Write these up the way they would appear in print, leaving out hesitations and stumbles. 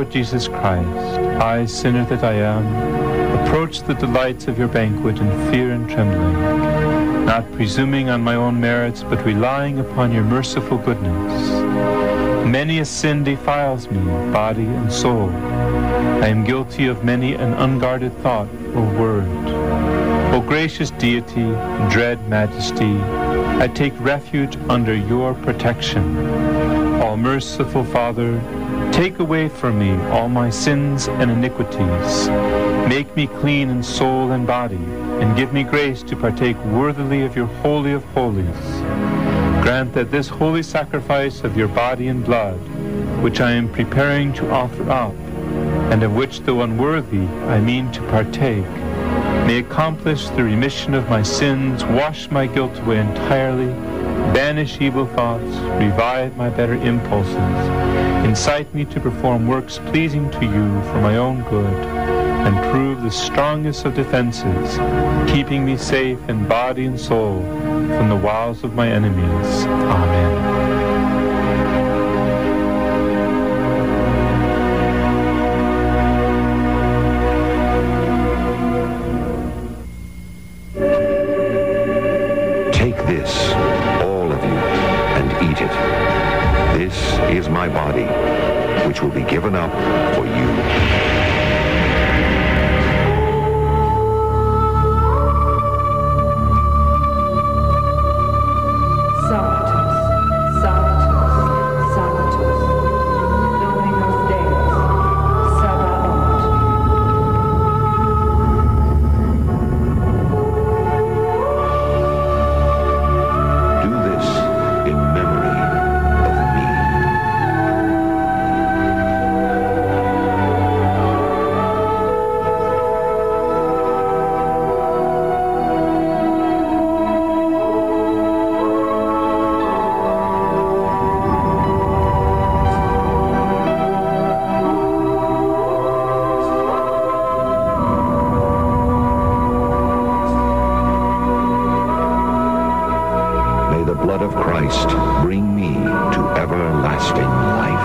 Lord Jesus Christ, I, sinner that I am, approach the delights of your banquet in fear and trembling, not presuming on my own merits, but relying upon your merciful goodness. Many a sin defiles me, body and soul. I am guilty of many an unguarded thought or word. O gracious deity, dread majesty, I take refuge under your protection. All merciful Father, take away from me all my sins and iniquities. Make me clean in soul and body, and give me grace to partake worthily of your holy of holies. Grant that this holy sacrifice of your body and blood, which I am preparing to offer up, and of which, though unworthy, I mean to partake, may accomplish the remission of my sins, wash my guilt away entirely, banish evil thoughts, revive my better impulses, incite me to perform works pleasing to you for my own good, and prove the strongest of defenses, keeping me safe in body and soul from the wiles of my enemies. Amen. Take this, all of you, and eat it. This is my body, which will be given up for you. Sanctus, Sanctus, Sanctus, Dominus Deus, Sabaoth. Do this in memory of me. May the blood of Christ bring me to everlasting life.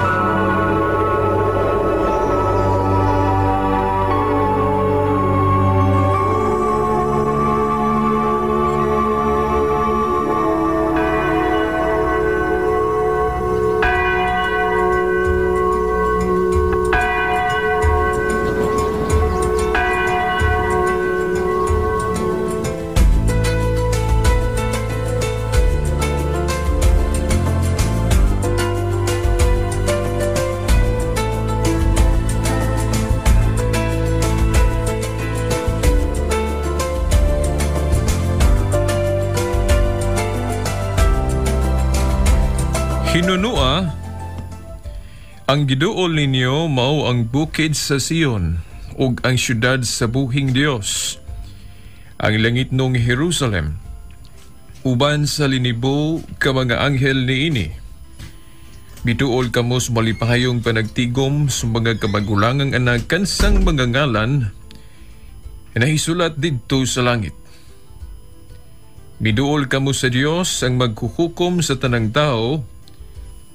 Hinunua, ang giduol ninyo mao ang bukid sa Sion ug ang syudad sa buhing Dios, ang langitnong Jerusalem, uban sa linibo ka mga anghel niini. Miduol kamo sa malipayong panagtigom sa mga kamagulangang anak kansang mga ngalan na hisulat didto sa langit. Miduol kamo sa Dios ang maghuhukom sa tanang tao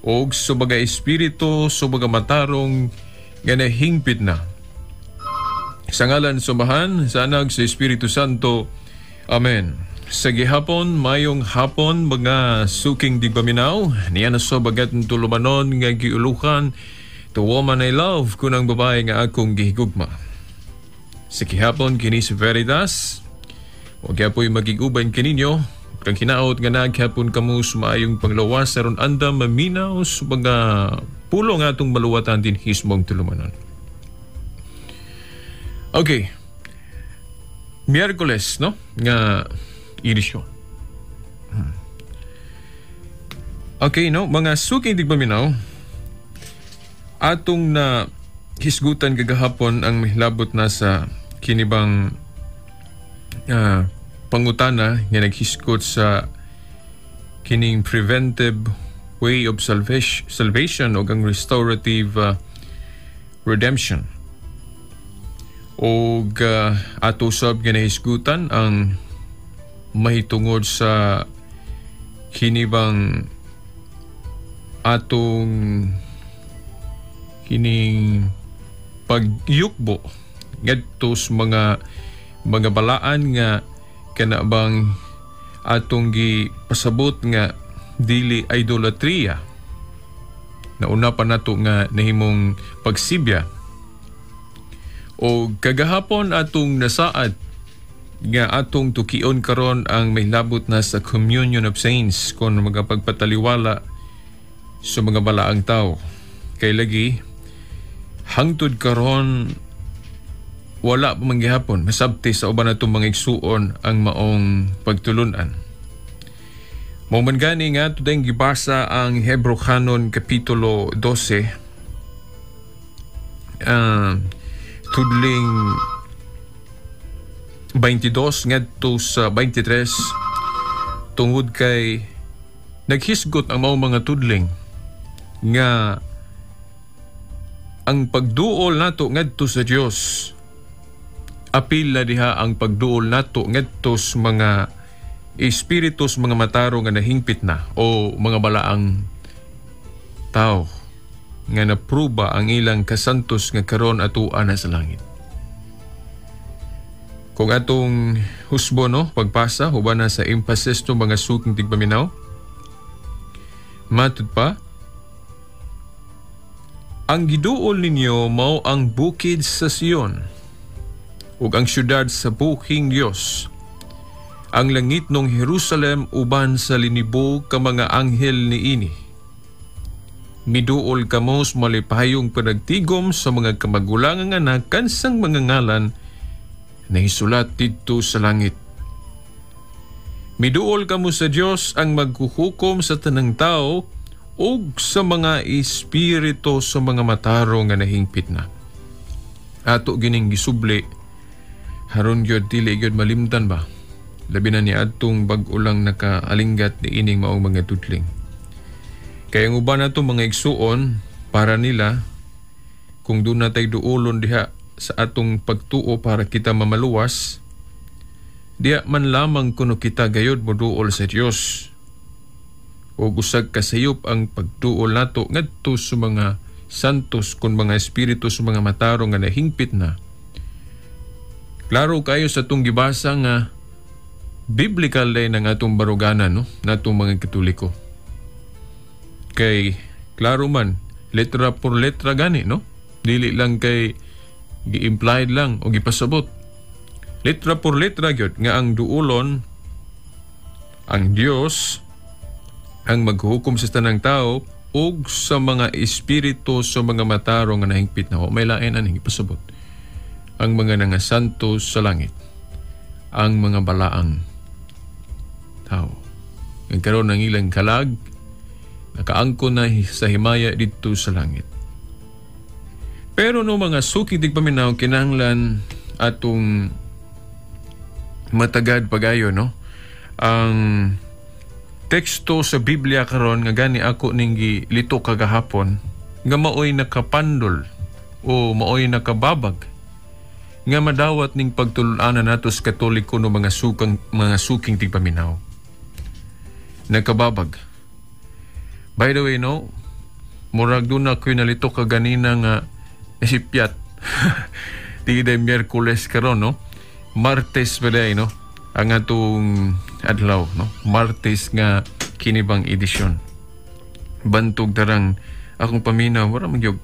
og sa mga espiritu sa mga matarong nga nahingpit na. Sa ngalan sa Amahan, sa Anak, sa Espiritu Santo. Amen. Sa gihapon, mayong hapon, mga suking digpaminaw, niya na sa bagat ng tulumanon nga giuluhan, the woman I love, kunang babae nga akong gihigugma. Sa gihapon, kini si Veritas, huwag yapoy magiguban kininyo, kang hinaot nga naghapon kamo sa maayong panglawas aron andam maminaw sa mga pulo nga atong maluwatan din hismong tulumanon. Okay. Miyerkules, no? Nga edisyon. Okay, no? Mga suking digpaminaw, atong na hisgutan kagahapon ang mahilabot na sa kinibang pangutana nga naghisgot sa kining preventive way of salvation o ang restorative redemption. Og ato sab nga nahisgutan ang mahitungod sa kinibang atong kining Pagyukbo ngadto sa mga balaan nga kana bang atong gipasabot nga dili idolatria. Nauna pa nato nga nahimong pagsibya. O kagahapon atong nasaad nga atong tukion karon ang may labot na sa Communion of Saints kon mga pagpataliwala sa mga balaang tao. Kay lagi hangtod karon wala pa man gihapon masabti sa uban natong mga igsuon ang maong pagtulunan. Mao man gani nga ato gibasa ang Hebrohanon Kapitulo 12, tudling 22 ngadto sa 23, tungod kay naghisgot ang maong mga tudling nga ang pagduol nato ngadto sa Dios apil na diha ang pagduol nato ngadto sa mga espiritus, mga mataro nga nahingpit na o mga balaang tao nga napruba ang ilang kasantos nga karon atua na sa langit. Kung atong husbo, no, pagpasa uban na sa emphasis to mga suking tigpaminaw, matud pa, ang giduol ninyo mao ang bukid sa Sion ug ang syudad sa buhing Dios, ang langit nung Jerusalem uban sa linibo ka mga anghel niini. Miduol kamo sa malipayong panagtigom sa mga kamagulangang anak kansang mga ngalan na isulat didto sa langit. Miduol kamo sa Dios ang maghuhukom sa tanang tao ug sa mga espiritu sa mga matarong nga nahingpit na. Ato gining gisubli haron gyud dili gyud malimtan ba, labi na ni adtong bag-o lang nakaalinggat ni ining maong mga tudling. Kaya ang uban nato mga igsuon para nila kung doon na tayo duolon diha sa atong pagtuo para kita mamaluwas, diha man lamang kuno kita gayod moduol sa Dios. O usag kasayop ang pagduol nato ngadto sa mga santos kun mga espiritu sa mga matarong nga nahingpit na. Klaro kayo sa atong gibasa nga biblical day ng atong baruganan, no, natong mga Katoliko. Kay klaro man, letra por letra gani, no? Dili lang kay gi-implied lang o gipasabot. Letra por letra gyud nga ang duolon ang Dios ang maghuhukom sa tanang tao ug sa mga espiritu sa mga matarong nga nahingpit na. May lain aning ipasabot. Ang mga nangasanto sa langit, ang mga balaang tao. Ang karon ang ilang kalag nakaangko na sa himaya didto sa langit. Pero no mga suki tigpaminaw, kinahanglan atong matagad pagayo, no? Ang teksto sa Biblia karon nga gani ako ning gilito kagahapon nga maoy nakapandol o maoy nakababag nga madawat ning pagtulun-anan nato sa Katoliko no mga suking tigpaminaw. Nakababag. By the way, no, murag doon na ko'y nalito kaganina nga sipyat. Tigday Miyerkules karon, no? Martes pa day, no? Ang atong adlaw, no? Martes nga kinibang edisyon. Bantog tarang akong paminaw, wala man gyud.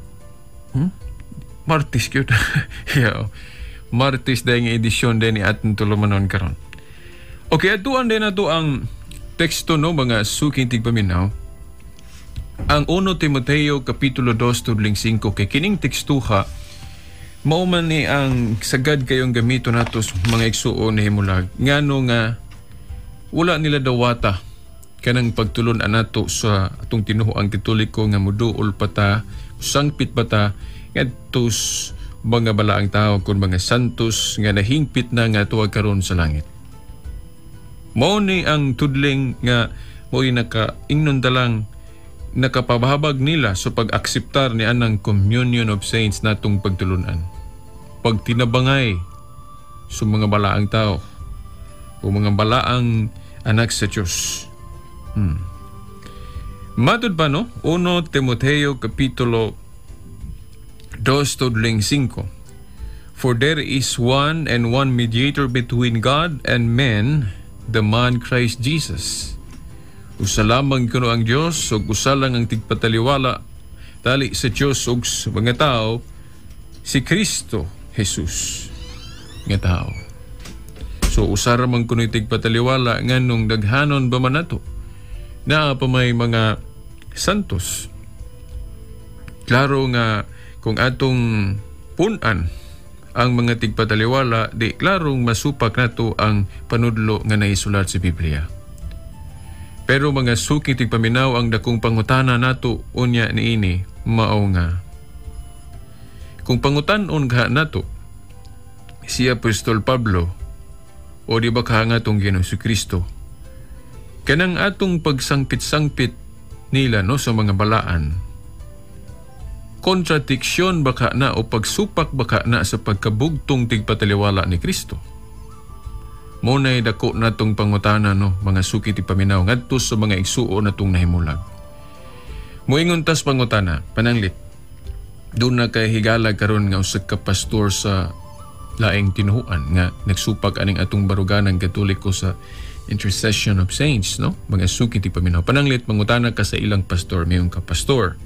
Martes gyud. Yeah. Martes day nga edisyon day ni atong tulumanon karon. Okay, atuan din nato ang teksto, no, mga suking tigpaminaw. Ang 1 Timoteo Kapitulo 2 tudling 5, kay kining tekstuha mao man ni ang sagad kayong gamito nato mga igsuon ni himulag ngano nga wala nila dawata kanang pagtulon nato sa atong tinuoang Katoliko nga muduol pata, sangpit pata ngadto mga balaang tao kun mga santos nga nahingpit na nga tuwa karon sa langit. Mao ni ang tudling nga mo'y nakaingnon talang nakapahabag nila sa pag-akseptar ni anang Communion of Saints natong pagtulunan. Pagtinabangay sa mga balaang tao o mga balaang anak sa Diyos. Matud pa, no? 1 Timoteo Kapitulo 2:5. "For there is one and one mediator between God and men, the man Christ Jesus." Usa lamang kuno ang Dios ug usa lang ang tigpataliwala tali sa Dios ug sa mga tao, si Kristo Jesus nga tao. So usa ra man kuno tigpataliwala, nganong daghanon ba man nato? Naa pa may mga santos. Klaro nga kung atong punan ang mga tigpataliwala, di klarong masupak nato ang panudlo nga naisulat sa Biblia. Pero mga suki tigpaminaw, ang dakong pangutana nato unya niini mao nga kung pangutan-on ka nato si Apostol Pablo o di ba ka nga atong Ginoong Kristo, kanang atong pagsangpit-sangpit nila, no, sa mga balaan, kontradiksyon ba ka na o pagsupak ba ka na sa pagkabugtong tigpataliwala ni Kristo? Mao nay dako natong pangutana, no, mga suki ti paminaw, ngadto sa mga igsuon natong nahimulag. Moingon tas pangutana, pananglit duna kay higala karon nga usa ka pastor sa laing tinuhuan nga nagsupak aning atong baruganan Katoliko sa Intercession of Saints, no, mga suki ti paminaw. Pananglit mangutana ka sa ilang pastor, mayon ka, "Pastor,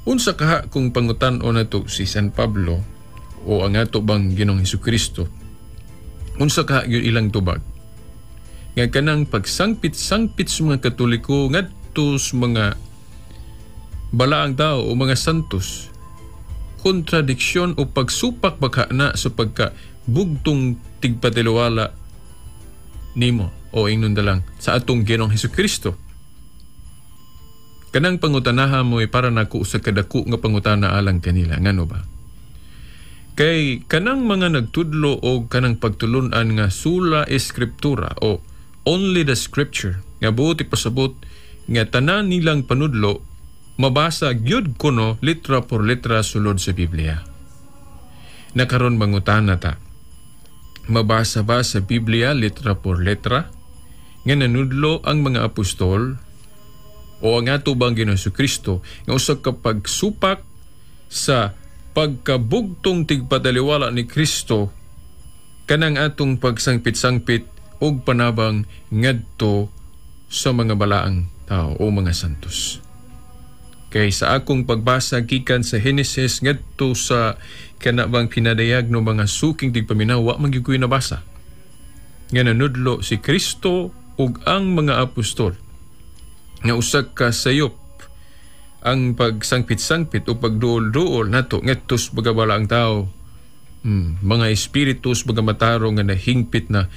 unsa kaha kung pangutan-on nato si San Pablo o ang ato bang Ginoong Hesukristo, unsa kaha gyud ilang tubag nga kanang pagsangpit-sangpit sa mga Katoliko ngadto sa mga balaang tao o mga santos, kontradiksyon o pagsupak baka na sa pagka bugtong tigpataliwala nimo o ingnon lang sa atong Ginoong Hesukristo?" Kanang pangutanaha mo ay para nako sa kadako nga pangutana alang kanila. Ngano ba? Kay kanang mga nagtudlo o kanang pagtulunan nga sola scriptura o only the scripture, nga buot ipasabot nga tanan nilang panudlo mabasa gyud kuno litra por letra sulod sa Biblia. Nakaron mangutana ta. Mabasa ba sa Biblia letra por letra nga nanudlo ang mga apostol o ang ato bang Ginoong Kristo nga usa ka pagsupak sa pagkabugtong tigpataliwala ni Kristo kanang atong pagsangpit-sangpit og panabang ngadto sa mga balaang tao o mga santos? Kay sa akong pagbasa gikan sa Genesis ngadto sa kanabang pinadayag, no, mga suking tigpaminaw, wa man gyud ko'y nabasa nga nanudlo si Kristo ug ang mga apostol nga usa ka sayop ang pagsangpit-sangpit o pagduol-duol nato ngadto sa mga balaang tao, mga espiritus, mga matarong nga nahingpit na,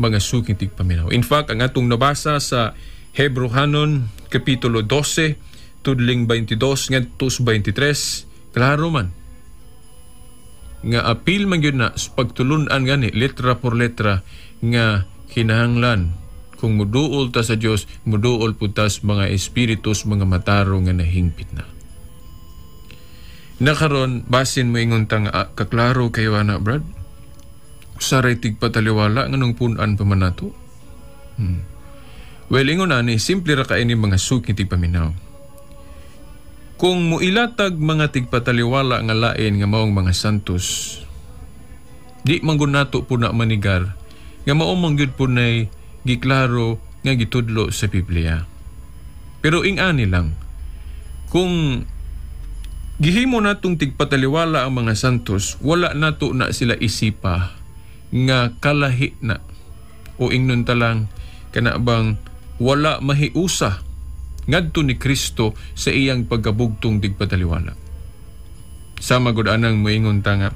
mga suking tigpaminaw. In fact, ang atong nabasa sa Hebrohanon Kapitulo 12, tudling 22 ngadto sa 23, klaro man nga apil man gyud na sa pagtulunan gani letra por letra nga kinahanglan kung muduol ta sa Dios, muduol pud ta sa mga espiritus, mga matarong nga nahingpit na. Nakaron basin moingon ta nga, "Ah, kaklaro kayo ana, Brad. Usa ray tigpataliwala, nganong punan pa man nato?" Well, ingon ani, simple ra kay ni, mga suki tigpaminaw. Kung muilatag mga tigpataliwala nga lain nga maong mga santos, di man gud nato po na manigar nga mao man gyud po nay giklaro nga gitudlo sa Biblia. Pero ing-ani lang, kung gihimo natong tigpataliwala ang mga santos, wala nato na sila isipa nga kalahi na o ingnon ta lang kana bang wala mahiusa ngadto ni Kristo sa iyang pagkabugtong tigpataliwala. Sama gud anang moingon ta nga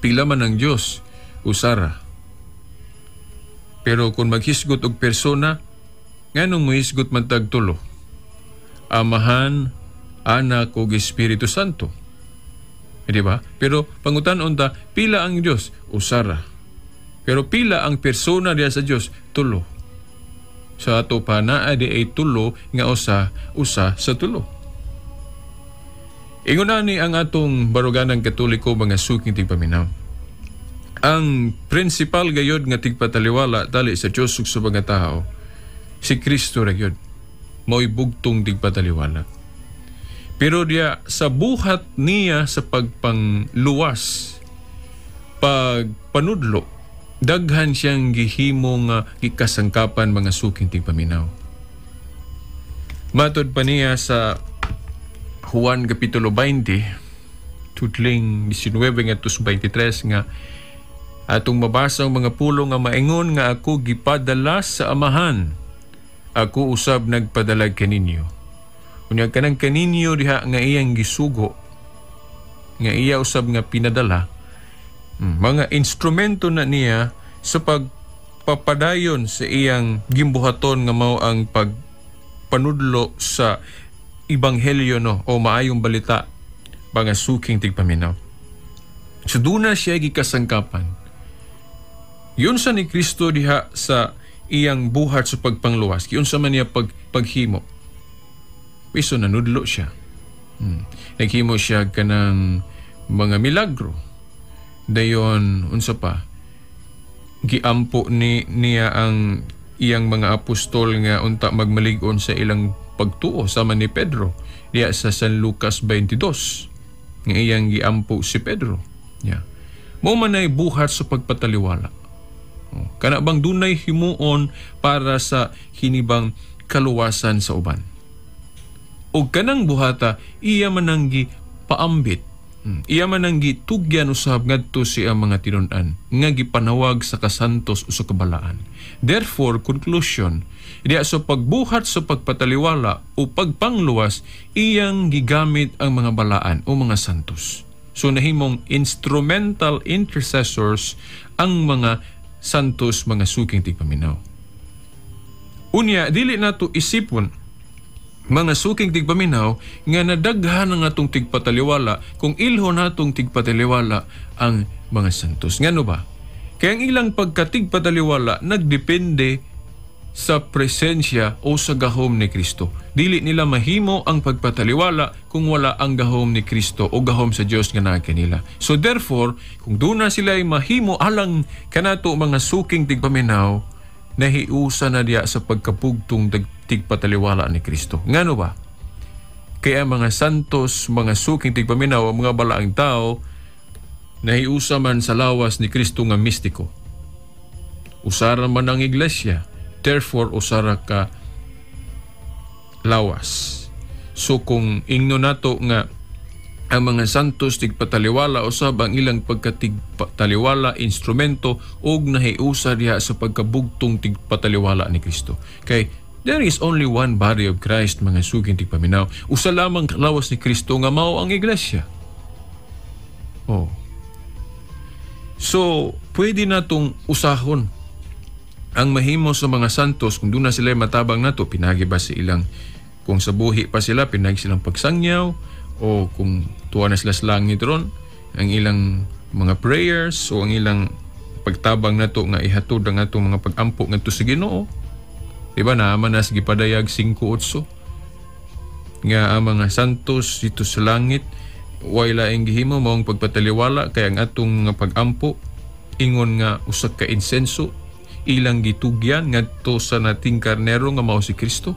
pila man ang Dios, usara. Pero kung maghisgot og persona, nganong mohisgot man tag tulo? Amahan, Anak ug Espiritu Santo. Eh, di ba? Pero pangutan-on ta, pila ang Dios? Usara. Pero pila ang persona diya sa Dios? Tulo. Sa ato pa naa di ay tulo nga usa, usa sa tulo. Ingon ani ang atong baruganang Katoliko, mga suking tigpaminaw. Ang principal gayod nga tigpataliwala tali sa Dios ug sa mga tao, si Kristo ra gyud. Mao'y bugtong tigpataliwala. Pero diya sa buhat niya sa pagpangluwas, pagpanudlo, daghan siyang gihimo nga gikasangkapan, mga suking tigpaminaw. Matod pa niya sa Juan Kapitulo 20, tutling 19 ngadto sa 23, nga atong mabasa ang mga pulong nga maingon nga, "Ako gipadala sa Amahan, ako usab nagpadala kaninyo." Unya kanang kaninyo diha nga iyang gisugo, nga iya usab nga pinadala, mga instrumento na niya sa pagpapadayon sa iyang gimbuhaton nga mao ang pagpanudlo sa ebanghelyo, no, o maayong balita, mga suking tigpaminaw. So duna siya gikasangkapan. Yun sa ni Kristo diha sa iyang buhat sa pagpangluwas. Yun sa man niya paghimo. Piso nanudlo siya. Naghimo siya kanang mga milagro. Dayon, unsa pa? Giampo ni niya ang iyang mga apostol nga unta magmalig-on sa ilang pagtuo, sama ni Pedro diya sa San Lucas 22 nga iyang giampo si Pedro. Yeah. Mao man ay buhat sa pagpataliwala. Oh, kana bang dunay himuon para sa hinibang kaluwasan sa uban. O kanang buhata, iya man ang paambit. Iya man ang gitugyan usab ngadto sa mga tinun-an nga gipanawag sa kasantos o sa kabalaan. Therefore, conclusion, diya sa pagbuhat sa pagpataliwala o pagpangluwas, iyang gigamit ang mga balaan o mga santos. So nahimong instrumental intercessors ang mga santos, mga suking tigpaminaw. Unya, dili nato isipon, mga suking tigpaminaw, nga nadaghan ang atong tigpataliwala kung ilho natong tigpataliwala ang mga santos. Ngano ba? Kaya ang ilang pagkatigpataliwala nagdepende sa presensya o sa gahom ni Kristo. Dili nila mahimo ang pagpataliwala kung wala ang gahom ni Kristo o gahom sa Dios nga naa kanila. So therefore, kung duna sila ay mahimo alang kanato, mga suking tigpaminaw, nahiusa na diya sa pagkapugtong tigpataliwala ni Kristo. Ngano ba? Kaya mga santos, mga suking tigpaminaw, ang mga balaang tao, nahiusa man sa lawas ni Kristo nga mistiko. Usara man ang iglesia, therefore usara ka lawas. So kung ingno nato nga ang mga santos tigpataliwala usab, ang ilang pagkatigpataliwala instrumento og nahiusa diha sa pagkabugtong tigpataliwala ni Kristo. Kay there is only one body of Christ, mga suking tigpaminaw. Usa lamang lawas ni Kristo nga mao ang iglesia. Oh. So, pwede natong usahon ang mahimo sa mga santos kung doon na sila matabang nato, pinagi ba sa ilang, kung sa buhi pa sila, pinagi silang pagsangyaw, o kung tuwa na sila sa langit ron, ang ilang mga prayers o ang ilang pagtabang nato nga ihatod ang atong mga pagampo ngadto sa Ginoo. Di ba naaman na sa gipadayag 5:8 nga ang mga santos dito sa langit way laing gihimo maong pagpataliwala, kay ang atong mga pagampo ingon nga usa ka insenso ilang gitugyan ngadto sa nating karnero nga mao si Kristo.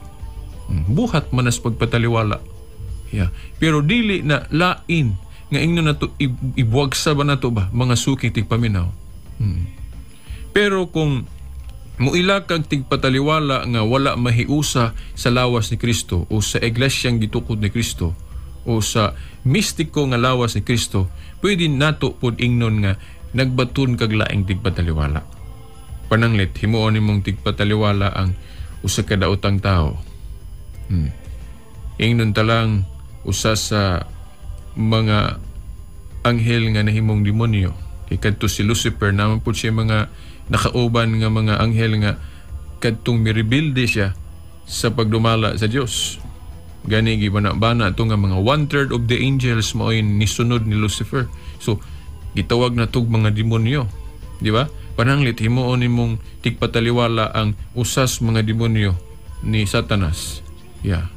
Buhat man as pagpataliwala. Yeah. Pero dili na lain nga ingnon nato ibuwagsa ba nato ba, mga suking tigpaminaw. Pero kung muila kag tigpataliwala nga wala mahiusa sa lawas ni Kristo o sa iglesyang gitukod ni Kristo o sa mistiko nga lawas ni Kristo, pwede nato pod ingnon nga nagbaton kag laing tigpataliwala. Pananglit, himuon nimong tigpataliwala ang usa ka daotang tao. Ingnon ta lang usa sa mga anghel nga nahimong demonyo. Kay kadto si Lucifer, naman po siya mga nakauban nga mga anghel nga kadtong mirebilde siya sa pagdumala sa Dios. Gani gibana-bana to nga mga 1/3 of the angels mao'y nisunod ni Lucifer. So gitawag na tog mga demonyo, di ba? Pananglit himuon nimong tigpataliwala ang usas mga demonyo ni Satanas. Yeah.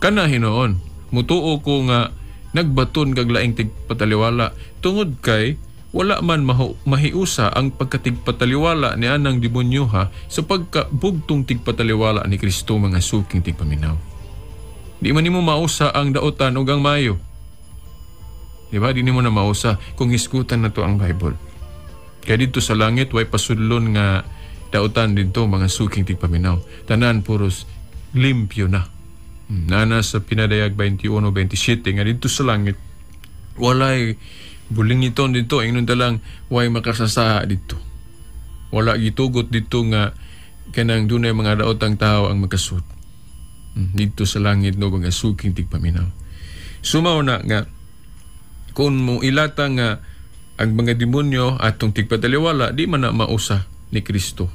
Kana hinuon, mutuo ko nga nagbaton kag laing tigpataliwala tungod kay wala man mahiusa ang pagkatigpataliwala ni anang demonyo ha sa pagkabugtong tigpataliwala ni Kristo, mga suking tigpaminaw. Di man nimo mausa ang daotan ug ang maayo. Di ba? Di nimo na mausa kung hisgutan na to ang Bible. Kaya dito sa langit, way pasudlon nga daotan dito, mga suking tigpaminaw. Tanan puros limpyo na. Nana sa Pinadayag 21:27 nga dito sa langit, walay bulingiton dito. Ingnon talang way makasasaha dito. Wala gitugot dito nga kanang dunay mga daotang tao ang makasud. Dito sa langit, no, mga suking tigpaminaw. Sumaw na nga kung mo ilata nga ang mga demonyo atong tigpataliwala, di man na mausa ni Kristo.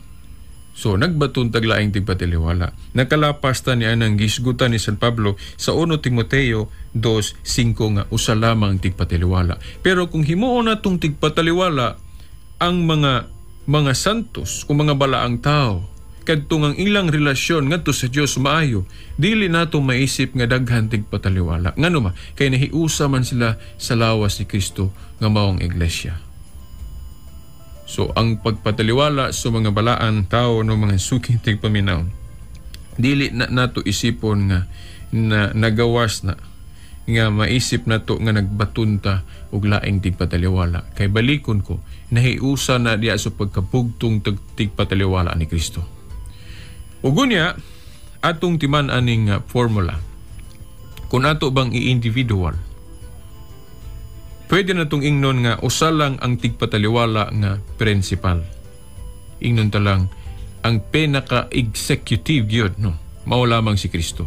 So nagbaton taglaing tigpataliwala. Nakalapas ta ni anang gisgutan ni San Pablo sa 1 Timoteo 2:5 nga usa lamang tigpataliwala. Pero kung himuon natong tigpataliwala ang mga santos o mga balaang tao, kadtong ang ilang relasyon ngadto sa Dios maayo, dili nato maisip nga daghan tigpataliwala. Ngano ma? Kay nahiusa man sila sa lawas ni Kristo nga mao ang iglesia. So ang pagpataliwala sa mga balaan tao no, mga suking tigpaminaw, dili na nato isipon nga na nagawas na nga maisip nato nga nagbatunta og laing tigpataliwala. Kay balikon ko, nahiusa na diya sa pagkabugtong tigpataliwala ni Kristo. Ug unya, atong timan aning formula. Kung ato bang i-individual, pwede na itong ingnon nga usa lang ang tigpataliwala nga principal. Ingnon ta lang ang pinaka-executive yun, no? Mao lamang si Kristo.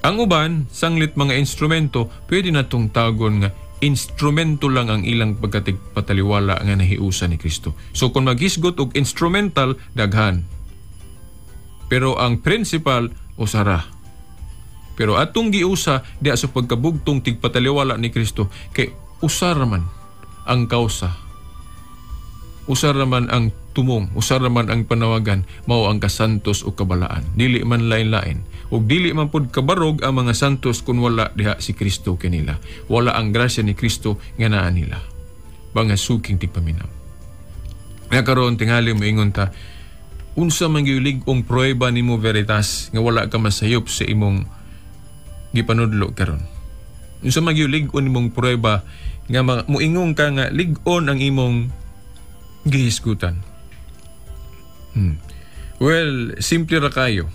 Ang uban, sanglit mga instrumento, pwede na itong tagon nga instrumento lang ang ilang pagkatigpataliwala nga nahiusa ni Kristo. So kung maghisgot og instrumental, daghan. Pero ang principal, usara. Pero atong giusa diya sa pagkabugtong tigpataliwala ni Kristo, kay usara man ang kausa. Usara man ang tumong, usara man ang panawagan, mao ang kasantos o kabalaan. Dili man lain-lain. Ug dili man pud kabarog ang mga santos kung wala diha si Kristo kanila. Wala ang grasya ni Kristo nga naa nila. Mga suking tigpaminaw. Nga karon tingali moingon ta, unsa man gyud lig-ong prueba nimo Veritas nga wala ka masayop sa imong gipanudlo karon? Unsa man gyud lig-on nimong prueba nga moingon ka nga lig-on ang imong gihisgutan? Well, simple ra kayo.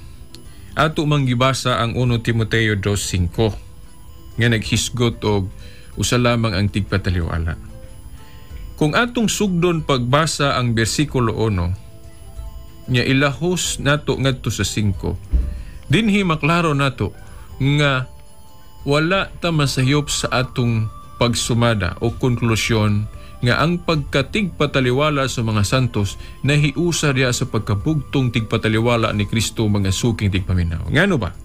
Ato mang gibasa ang 1 Timoteo 2:5 nga naghisgot og usa lamang ang tigpataliwala. Kung atong sugdon pagbasa ang bersikulo 1 nya ilahos nato ngadto sa 5, dinhi maklaro nato nga wala ta masayop sa atong pagsumada o konklusyon nga ang pagkatigpataliwala sa mga santos nahiusa diya sa pagkabugtong tigpataliwala ni Kristo, mga suking tigpaminaw. Ngano ba?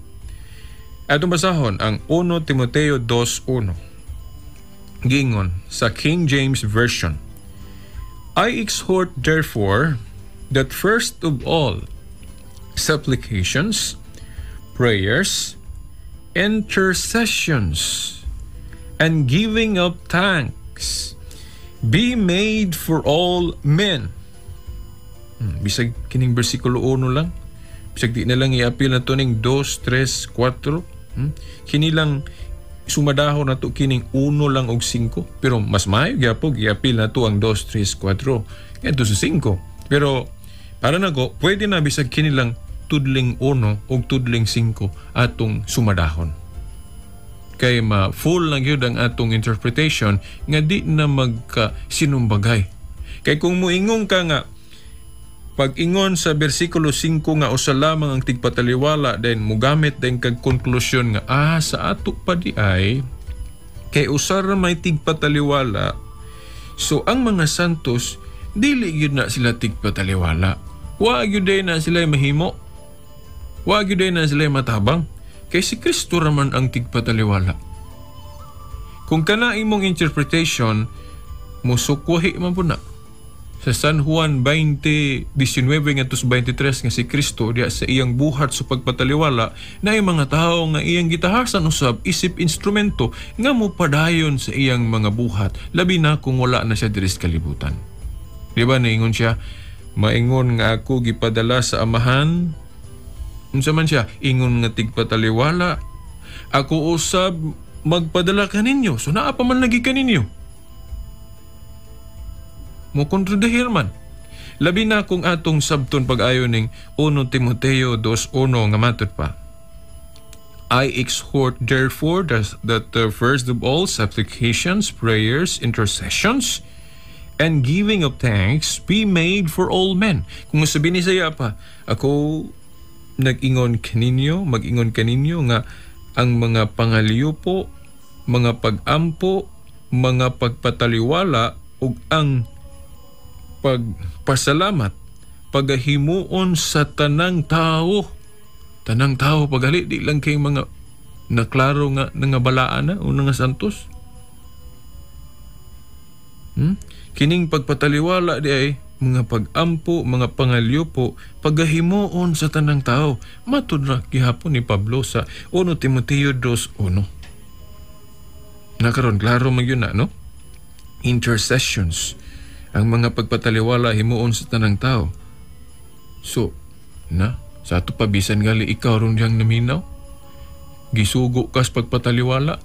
Atong basahon ang 1 Timoteo 2:1. Gingon sa King James Version, I exhort therefore that first of all supplications, prayers, intercessions, and giving of thanks be made for all men. Bisag kining bersikulo 1 lang. Bisag di na lang i-appeal na to ning 2, 3, 4. Kini lang sumadahon na to kining 1 lang og 5. Pero mas maayo gyapon i-appeal na to ang 2, 3, 4. Ngadto sa 5. Pero para nako, pwede na bisag kini lang tudling 1 og tudling 5 atong sumadahon. Kay ma-full lang yun ang atong interpretation nga di na magkasinumbagay. Kay kung muingon ka nga, pag-ingon sa bersikulo 5 nga usa lamang ang tigpataliwala, then mugamit din kag konklusyon nga, sa ato pa di ay, kay usa ra may tigpataliwala, so ang mga santos, dili gyud na sila tigpataliwala. Wa gyud na sila mahimo. Wa gyud na sila matabang. Kay si Kristo raman ang tigpataliwala. Kung kana imong interpretation, musukwahi man po na. Sa San Juan 20:19 ngadto sa 23 nga si Kristo diya sa iyang buhat sa pagpataliwala na ay mga tawo nga iyang gitahasan usab isip instrumento nga mopadayon sa iyang mga buhat, labi na kung wala na siya diri sa kalibutan. Di ba naingon siya, maingon nga ako gipadala sa Amahan. Unsa man siya, ingon nga tigpataliwala. Ako usab magpadala kaninyo. So naa pa man lagi kaninyo. Mo kontradihir man. Labi na kung atong sabton pag-ayo ning 1 Timoteo 2:1 nga matud pa. I exhort therefore that the first of all supplications, prayers, intercessions, and giving of thanks be made for all men. Kung sabi ni saya pa, ako nag-ingon kaninyo, mag-ingon kaninyo nga ang mga pangaliupo, mga pag-ampo, mga pagpataliwala ug ang pagpasalamat pagahimuon sa tanang tao. Tanang tao pagali, di lang kay mga naklaro nga nangabalaan na o nga santos. Kining pagpataliwala di ay mga pag-ampo, mga pangalyupo, pagahimuon sa tanang tao. Matud ra gihapon ni Pablo sa 1 Timoteo 2:1. Nakaron klaro man yun na, no? Intercessions, ang mga pagpataliwala himuon sa tanang tao. So, na, sa ato pa bisan gali ikaw ron diyang naminaw. Gisugo kas pagpataliwala.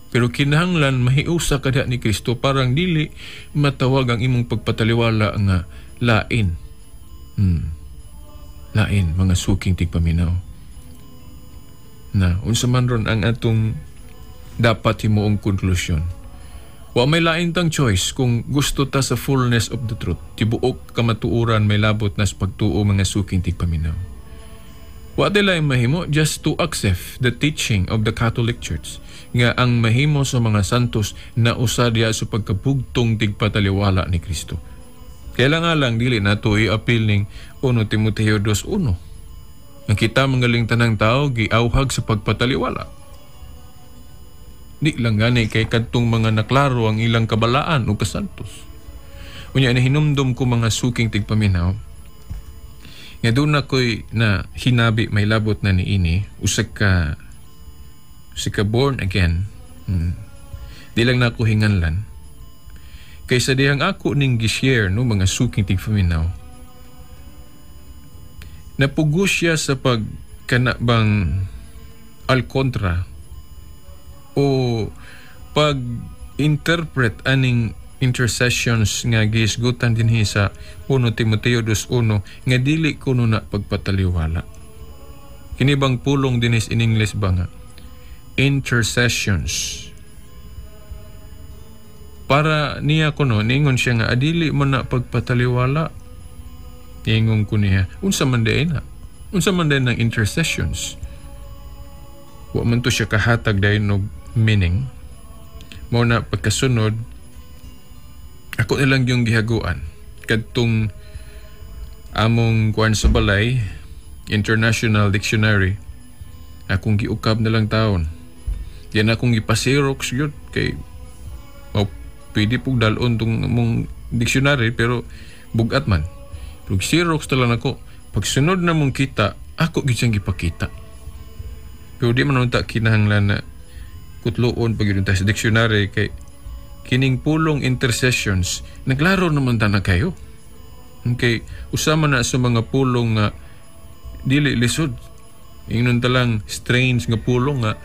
Pero kinahanglan mahiusa ka diha ni Kristo parang dili matawag ang imong pagpataliwala nga lain. Lain mga suking tigpaminaw. Na unsa man ron ang atong dapat himuong konklusyon. Wa may lain tang choice kung gusto ta sa fullness of the truth. Tibuok kamatuoran may labot na sa pagtuo mga suking tigpaminaw. Wa tay mahimo just to accept the teaching of the Catholic Church nga ang mahimo sa mga santos na usa diha sa pagkabugtong tigpataliwala ni Kristo. Kaya nga lang dili nato i-appeal ning 1 Timoteo 2:1. Ang kita mangaling tanang tao giawhag sa pagpataliwala. Di lang gani kay kadtong mga naklaro ang ilang kabalaan o kasantos. Unya nahinumdum ko mga suking tigpaminaw nga doon na ko'y na hinabi may labot na niini usa ka born again. Di lang na ako hinganlan. Kaysa dihang ako ning gi-share no mga suking tigpaminaw. Napugos siya sa pagkanabang al kontra o pag-interpret aning intercessions nga gihisgutan dinhi sa 1 Timoteo 2:1 nga dili kuno na pagpataliwala. Kini bang pulong dinhi in English ba nga intercessions? Para niya kuno ningon siya nga adili mo na pagpataliwala. Ningon ko niya, unsa man diay na? Unsa man diay ng intercessions? Wa man to siya kahatag dayon og meaning. Mao na pagkasunod ako nilang yung gihaguan kadtong among kuan sa balay International Dictionary akong giukab na lang taon. Yan akong gipasirox yun kay oh, pwede pug dalon tong among dictionary pero bugat man. Pero xerox na lang ako. Pagsunod na mong kita, ako gyud siyang gipakita. Pero di man unta kinahanglan na kutloon pag yun sa dictionary kay kining pulong intercessions naglaro naman ta na kayo. Okay, usama na sa mga pulong nga dili lisod. Ingnon ta lang strange nga pulong nga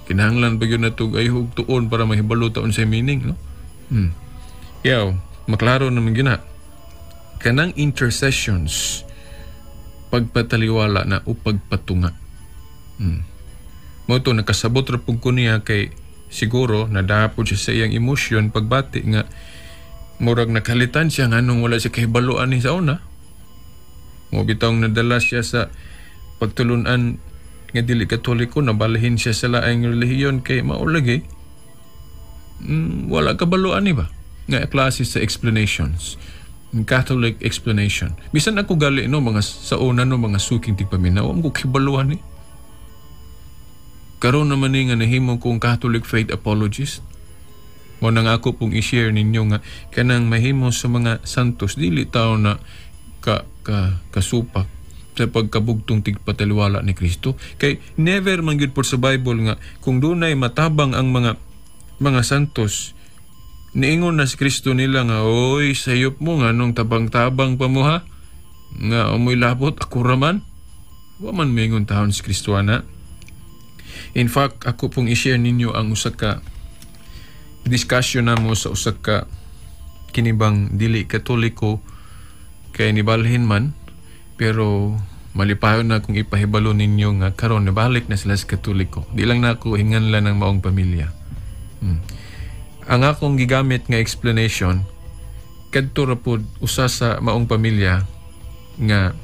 kinahanglan pa yun na tug ay hugtuon para mahibalo taon sa meaning, no? Yaw, maklaro naman gyud na. Kanang intercessions pagpataliwala na o pagpatunga. Mo to nakasabot ra pug ko niya kay siguro nadapod siya sa iyang emosyon pagbati nga murag nakalitan siya nganong wala siya kahibaloan ni sa una. Mo bitawng nadala siya sa pagtulunan nga dili Katoliko, nabalahin siya sa laing relihiyon kay mao lagi. Wala kabaloan ni ba nga klase sa explanations. Catholic explanation. Bisan ako gali no mga sa una no mga suking tigpaminaw, am ko kibaluan ni. Karon naman ni nga nahimo kong Catholic faith apologist. Mo nang ako pong i-share ninyo nga kanang mahimo sa mga santos dili tawo na ka ka kasupak sa pagkabugtong tigpataliwala ni Kristo. Kay never man gyud por sa Bible nga kung dunay matabang ang mga santos, niingon na si Kristo nila nga, oy, sayop mo nga nung tabang-tabang pa mo ha, nga amoy labot, ako raman. Wa man mingon taon si Kristo ana. In fact, ako pong i-share ninyo ang usa ka discussion namo sa usa ka kinibang dili Katoliko kay nibalhin man, pero malipayon na kung ipahibalo ninyo nga karon nibalik na sila sa Katoliko. Di lang na ako hinganlan ng maong pamilya. Ang akong gigamit nga explanation kadto ra pod usa sa maong pamilya nga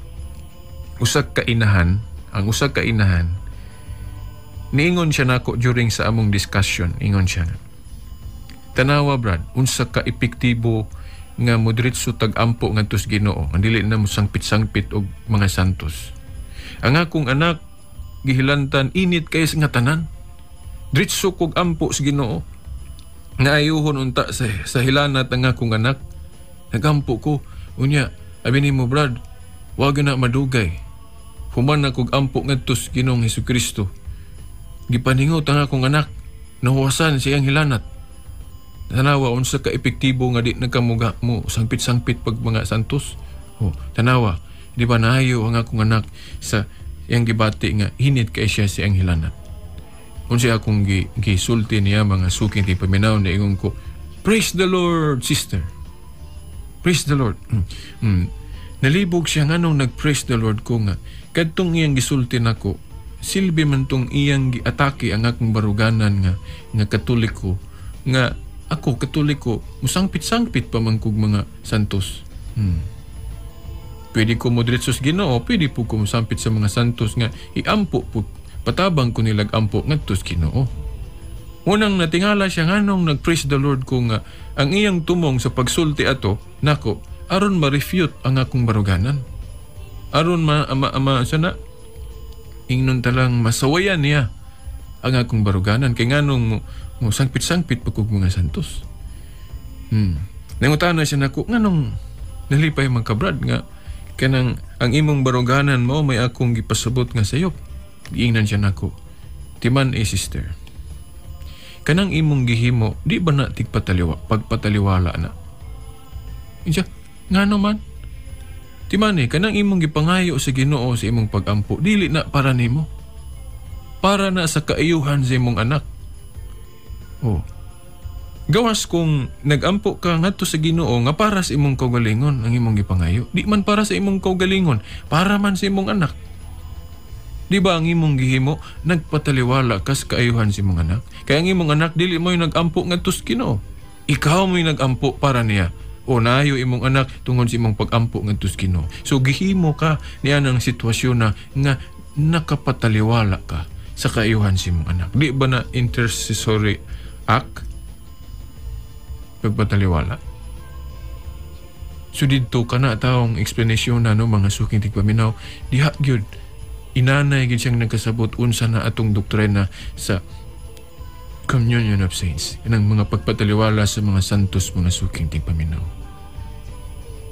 usa ka inahan, ang usa ka inahan niingon siya nako during sa among discussion, ingon siya, "Tanawa, Brad, unsa ka epektibo nga modritso tag-ampo ngadto sa Ginoo, ang dili na mo sangpit-sangpit og mga santos. Ang akong anak gihilantan init kay nga tanan. Dritso kog ampo sa Ginoo. Nga ayuhon unta sa hilanat ang akong anak. Nagampo ko. Unya, abi nimo, Brad, wag na madugay. Human na kog ampo ngadto sa Ginoong Hesukristo. Gipaningot ang akong anak, nahuwasan siyang hilanat. Tanawa unsa ka epektibo nga di nagkamuga mo sangpit-sangpit pag mga santos. Oh, tanawa, di ba naayo ang akong anak sa iyang gibati nga init kay siya sa iyang hilanat." Unsa akong gisulti niya, mga suking tigpaminaw, niingon ko, "Praise the Lord, sister. Praise the Lord." Nalibog siya nganong nag-praise the Lord ko nga kadtong iyang gisulti nako, silbi man tong iyang giatake ang akong baruganan nga Katoliko, nga ako Katoliko musangpit-sangpit pa man kog mga santos. Pwede ko modritso sa Ginoo, pwede po ko musampit sa mga santos nga iampo po, patabang ko nilag ampo ngadto sa Ginoo. Unang natingala siya nganong nag-praise the Lord ko nga ang iyang tumong sa pagsulti ato nako aron ma-refute ang akong baruganan. Aron ma sana ingnon talang masawayan niya ang akong baruganan kay nganong mo sangpit-sangpit pa kog mga santos. Nangutana siya nako nganong nalipay man ka, Brad, nga kanang ang imong baruganan mo may akong gipasabot nga sayop. Giingnan siya nako, "Timan eh, sister. Kanang imong gihimo, di ba na tigpataliwa, pagpataliwala na?" Insa, ngano man? "Timan eh, kanang imong gipangayo sa Ginoo sa imong pagampo, dili na para nimo. Para na sa kaayuhan sa imong anak. Oh. Gawas kung nagampo ka ngadto sa Ginoo nga para sa imong kaugalingon ang imong gipangayo, di man para sa imong kaugalingon, para man sa imong anak. Di ba ang imong gihimo, nagpataliwala kas kaayuhan sa imong anak? Kaya ang imong anak dili mo yung nagampo ngadto sa Ginoo. Ikaw mo yung nagampo para niya. O naayo imong anak tungod sa imong pagampo ngadto sa Ginoo. So gihimo ka niya ng sitwasyon na nga nakapataliwala ka sa kaayuhan sa imong anak. Di ba na intercessory act? Pagpataliwala. So didto ka na taong explanation na no, mga suking tigpaminaw, diha gyud inanay gyud siyang nagkasabot unsa na atong doktrina sa Communion of Saints, kanang mga pagpataliwala sa mga santos, mga suking tigpaminaw.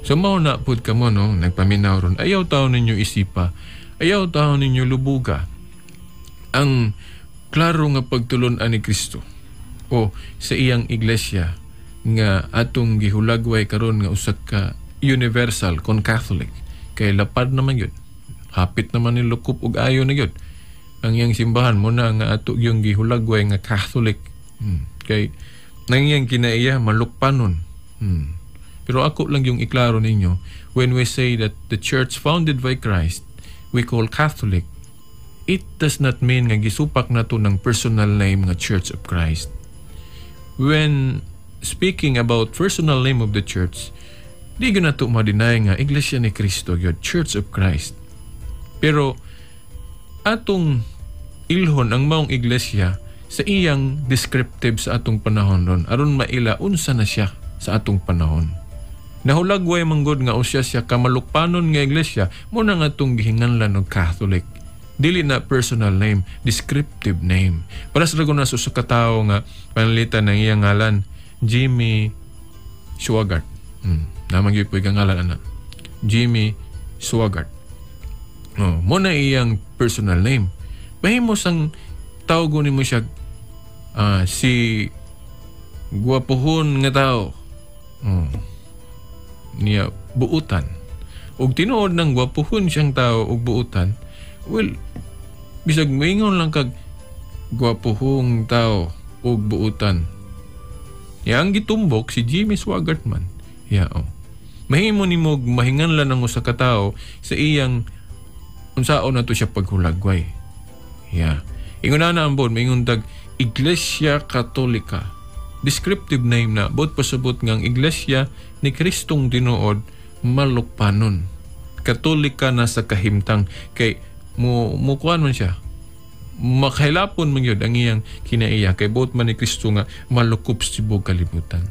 So mao na pud kamo no, nagpaminaw ron, ayaw taon ninyo isipa, ayaw taon ninyo lubuga ang klaro nga pagtulon-an ni Kristo o sa iyang iglesia nga atong gihulagway karon nga usa ka universal kon Catholic, kay lapad naman yun, hapit naman ni lukop og ayo na yun ang iyang simbahan mo na nga ato yung gihulagway nga Catholic. Kay nang iyang kinaiya malukpanon. Pero ako lang yung iklaro ninyo, when we say that the church founded by Christ we call Catholic, it does not mean nga gisupak na to ng personal name nga Church of Christ. When speaking about personal name of the church, di gyud nato ma-deny nga Iglesia ni Cristo gyud, Church of Christ. Pero atong ilhon ang maong iglesia sa iyang descriptive sa atong panahon ron aron maila unsa na siya sa atong panahon. Nahulagway man gud nga usya siya kamalukpanon nga iglesia mo na nga atong gihinganlan og Catholic. Dili na personal name, descriptive name. Para sa na sa ka tawo nga panalitan ng iyang ngalan, Jimmy Swaggart. Namang gyud po ang ngalan ana. Jimmy Swaggart. Oh, mo na iyang personal name. Mahimo sang tawgon nimo siya si gwapohon nga tao. Oh. Niya buutan. Og tinuod ng gwapohon siyang tao og buutan, well, bisag moingon lang kag gwapuhong tao ug buutan. Yang gitumbok si Jimmy Swaggart man. Ya, oh. Mahimo nimo mahinganlan ang usa ka tawo sa iyang unsaon na to siya paghulagway. Yeah. Ingon na ang bon, maingon tag Iglesia Katolika. Descriptive name na, buot pasabot nga ang Iglesia ni Kristong tinuod malukpanon. Katolika na sa kahimtang kay mo mukuan man siya. Makahilapon man yun ang iyang kinaiya kay buot man ni Kristo nga malukop sa tibok kalibutan.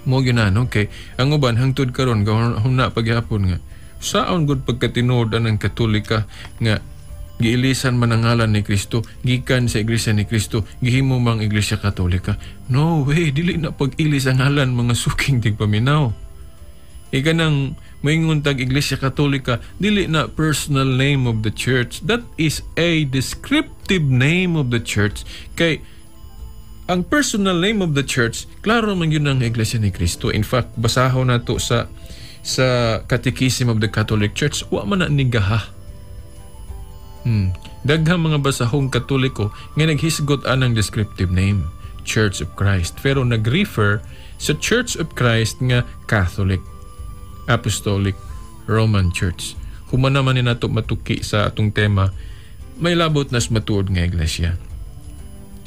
Mo gyud na, no? Kay ang uban hangtod karon gahuna paghapon nga saon gud pagkatinuod anang Katolika nga giilisan man ang ngalan ni Kristo gikan sa Iglesia ni Kristo gihimo mang Iglesia Katolika. No way, dili na pag-ilis ang ngalan, mga suking tigpaminaw. Ika nang moingon tag Iglesia Katolika, dili na personal name of the church. That is a descriptive name of the church. Kay ang personal name of the church, klaro man yun ang Iglesia ni Kristo. In fact, basahon nato sa Catechism of the Catholic Church, wa man na nigaha. Daghang mga basahong Katoliko nga naghisgot anang descriptive name, Church of Christ. Pero nag-refer sa Church of Christ nga Catholic, Apostolic, Roman Church. Human naman ni nato matuki sa atong tema, may labot nas matuod nga iglesia.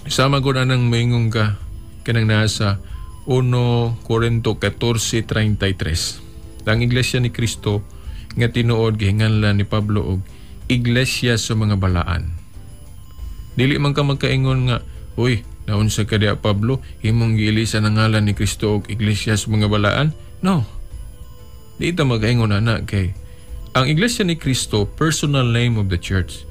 Sama ko na nang maingon ka kanang nasa 1 Corinto 14:33. Ang Iglesia ni Kristo nga tinuod gihinganlan ni Pablo og iglesia sa mga balaan. Dili man ka magkaingon nga, "Uy, naunsa ka diha, Pablo, imong giilisan ang ngalan ni Kristo og iglesia sa mga balaan?" No. Di ta magkaingon ana kay ang Iglesia ni Kristo, personal name of the church.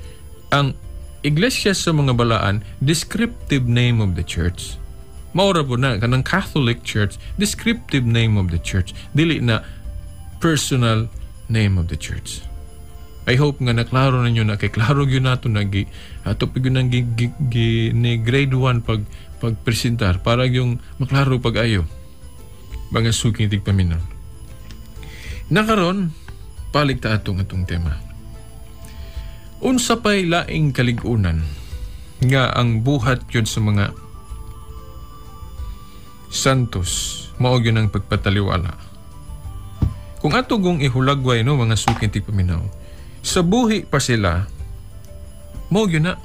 Ang iglesia sa mga balaan, descriptive name of the church. Maura po na kanang Catholic Church, descriptive name of the church. Dili na personal name of the church. I hope nga naklaro ninyo na kay klaro gyud nato nagi ato pa gyud nang gi, gi, gi, ni grade 1 pag pagpresentar para yung maklaro pag ayo, mga suking tigpaminaw. Nakaron balik ta atong atong tema. Unsa pay laing kalig-unan nga ang buhat yun sa mga santos mao gyud ang pagpataliwala? Kung ato gong ihulagway, no, mga suking tigpaminaw, sa buhi pa sila, mo gyud na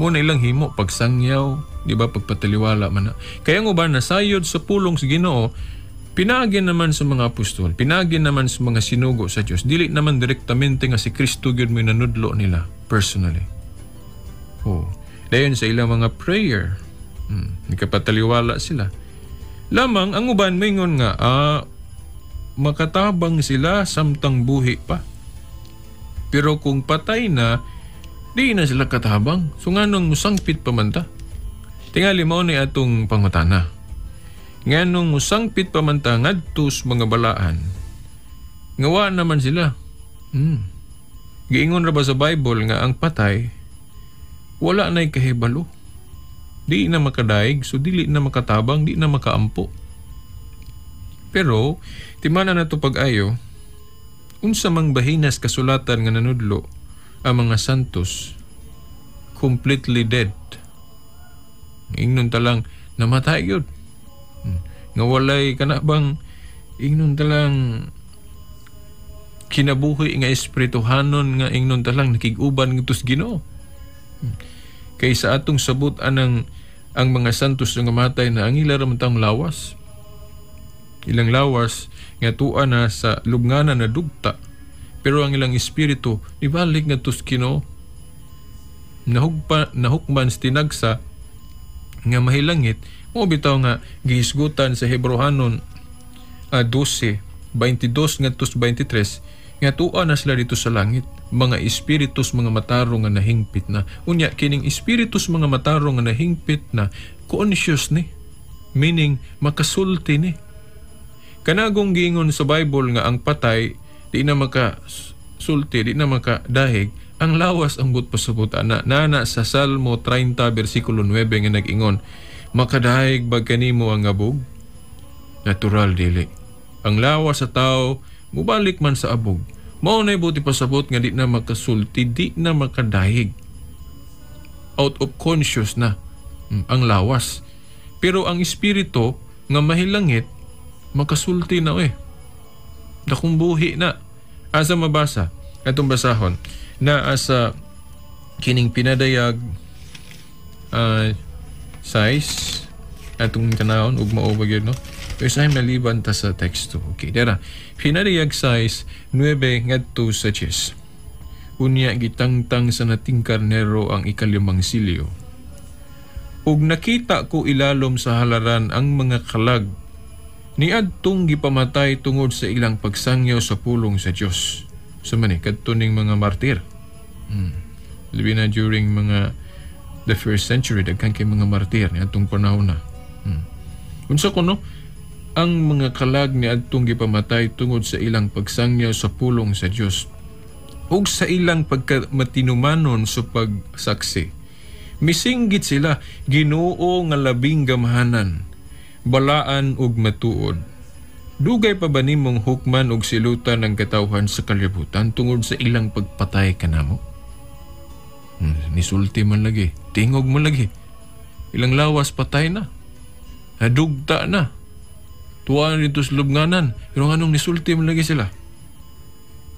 mo na ilang himo pagsangyaw, di ba, pagpataliwala man na. Kaya nga ba nasayod sa pulong sa Ginoo, pinaagi naman sa mga apostol, pinaagi naman sa mga sinugo sa Dios, dili naman direktamente nga si Kristo gyud mo nanudlo nila personally. Oh, dayon sa ilang mga prayer, nakapataliwala sila. Lamang ang uban mingon nga makatabang sila samtang buhi pa. Pero kung patay na, di na sila katabang. So nganong musangpit pa man ta? Tingali mao ni atong pangutana. Nganong musangpit pa man ta ngadto sa mga balaan? Nga wa naman sila. Giingon ra ba sa Bible nga ang patay wala na'y kahibalo? Di na makadaig, so dili na makatabang, di na makaampo. Pero timana na to pag-ayo, unsa mang bahinas kasulatan nga nanudlo ang mga santos completely dead? Ingnon ta lang namatay gyud. Nga walay kana bang ingnon ta lang kinabuhi nga espirituhanon nga ingnon ta lang nakig-uban ngadto sa Ginoo. Kay sa atong sabot anang ang mga santos nga namatay na ang ila ra man tang lawas. Ilang lawas nga tua na sa lubngana na dugta, pero ang ilang espiritu nibalik ngadto sa Ginoo. Nahugpa, nahukman sa tinagsa nga mahilangit mo bitaw nga gihisgutan sa Hebrohanon 12:22 ngadto sa 23 nga tua na sila dito sa langit, mga espiritus mga matarong nga nahingpit na. Unya kining espiritus mga matarong nga nahingpit na, conscious ni, meaning makasulti ni. Kanagong giingon sa Bible nga ang patay di na makasulti, di na makadahig, ang lawas ang but pasabot ana. Nana sa Salmo 30 versikulo 9 nga nag-ingon, "Makadahig ba kanimo ang abog?" Natural dili. Ang lawas sa tao mubalik man sa abog. Mao nay buti pasabot nga di na makasulti, di na makadahig. Out of conscious na ang lawas. Pero ang espiritu nga mahilangit makasulti na eh. Dakong buhi na. Asa mabasa? Atong basahon naa sa kining Pinadayag size atong tanawon ug mao ba gyud, no? Pero sa maliban ta sa teksto. Okay, dara. Pinadayag 6, 9 ngadto sa 10. Unya gitangtang sa Nating Karnero ang ikalimang silyo. Ug nakita ko ilalom sa halaran ang mga kalag niadtong gipamatay tungod sa ilang pagsangyaw sa pulong sa Dios. So man kadto ning mga martir. Labi na during mga the first century, daghan kay mga martir niadtong panahon na. Unsa kuno ang mga kalag niadtong gipamatay tungod sa ilang pagsangyaw sa pulong sa Dios ug sa ilang pagkamatinumanon sa pagsaksi. Misinggit sila, "Ginoo nga labing gamhanan, balaan ug matuod. Dugay pa ba nimong hukman ug silutan ang katawhan sa kalibutan tungod sa ilang pagpatay kanamo?" Nisulti man lagi, tingog man lagi. Ilang lawas patay na. Nadugta na. Tuwa na dito sa lubnganan. Pero nganong nisulti man lagi sila?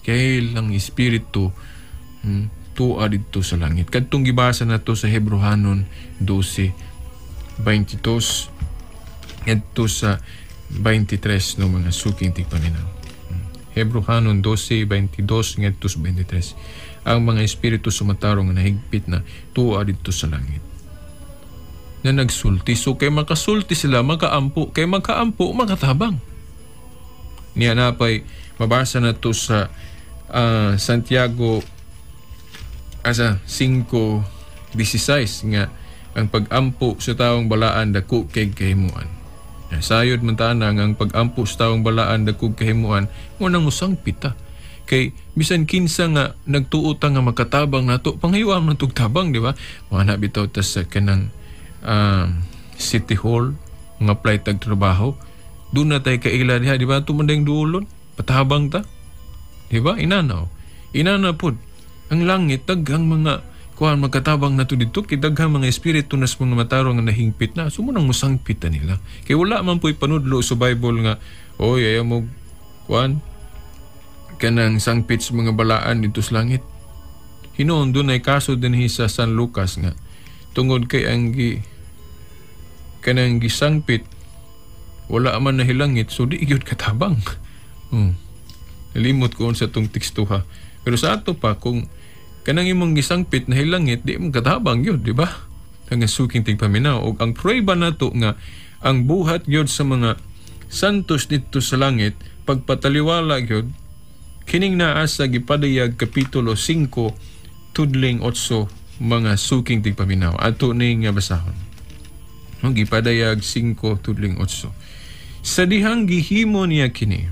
Kay lang espiritu tuwa dito sa langit. Kadtong gibasa na to sa Hebrohanon 12:22 ngadto sa 23, no, mga suking tigpaminaw. Hebrohanon 12:22 ngadto sa 23. Ang mga espiritu sumatarong nga nahigpit na tuwa dito sa langit. Na nagsulti. So kay makasulti sila, makaampo. Kay makaampo, makatabang. Niya napay mabasa na to sa Santiago asa 5:16 nga ang pag-ampo sa taong balaan dako kay kahimuan. Sayod man ta nga ang pag-ampo sa taong balaan dako kahimuan, mo nang musangpit ta. Kay bisan kinsa nga nagtuo ta nga makatabang nato, pangayuan man tug tabang, di ba? Mga bitaw ta sa kanang City Hall, mga apply tag trabaho, doon na tayo kaila diha, di ba? Tumandang duolon, patabang ta. Di ba? Inanaw. Inana pod. Ang langit, daghang mga kuan magkatabang nato dito, kay daghang mga espiritu nas mga matarong nga nahingpit na. So mo nang musangpit ta nila. Kay wala man po'y panudlo sa Bible nga, oy, ayaw mo kuan kanang sangpit sa mga balaan dito sa langit. Hinuon doon ay kaso din sa San Lucas nga tungod kay ang kanang gisangpit wala man nahilangit, so di gyud katabang. Nalimot ko sa tong teksto ha. Pero sa ato pa, kung kanang imong gisangpit nahilangit, di mo katabang gyud, di ba? Ang suking tigpaminaw og ang prueba nato nga ang buhat gyud sa mga santos didto sa langit pagpataliwala gyud kining naa sa Gipadayag kapitulo 5 tudling 8, mga suking tigpaminaw. Ato ning nga basahon. Ang Gipadayag 5 tudling 8. Sa dihang gihimo niya kini,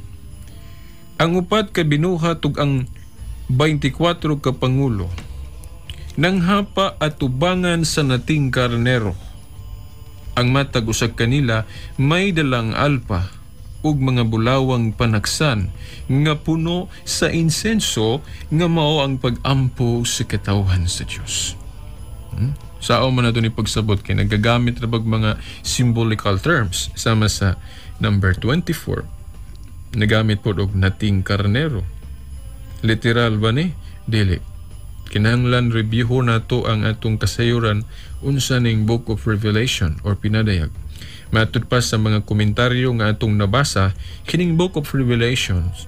ang upat ka binuhat ug ang 24 ka pangulo nanghapa at tubangan sa Nating Karnero. Ang matag usa kanila may dalang alpa ug mga bulawang panaksan nga puno sa insenso nga mao ang pag-ampo sa katawhan sa Dios. Sao man nato ni pagsabot kay nagagamit ra bag mga symbolical terms, sama sa number 24 nagamit pod og Nating Karnero. Literal ba ni? Dili. Kinahanglan review nato ang atong kasayuran unsa ning Book of Revelation or Pinadayag. Matud pa sa mga komentaryo nga atong nabasa, kining Book of Revelations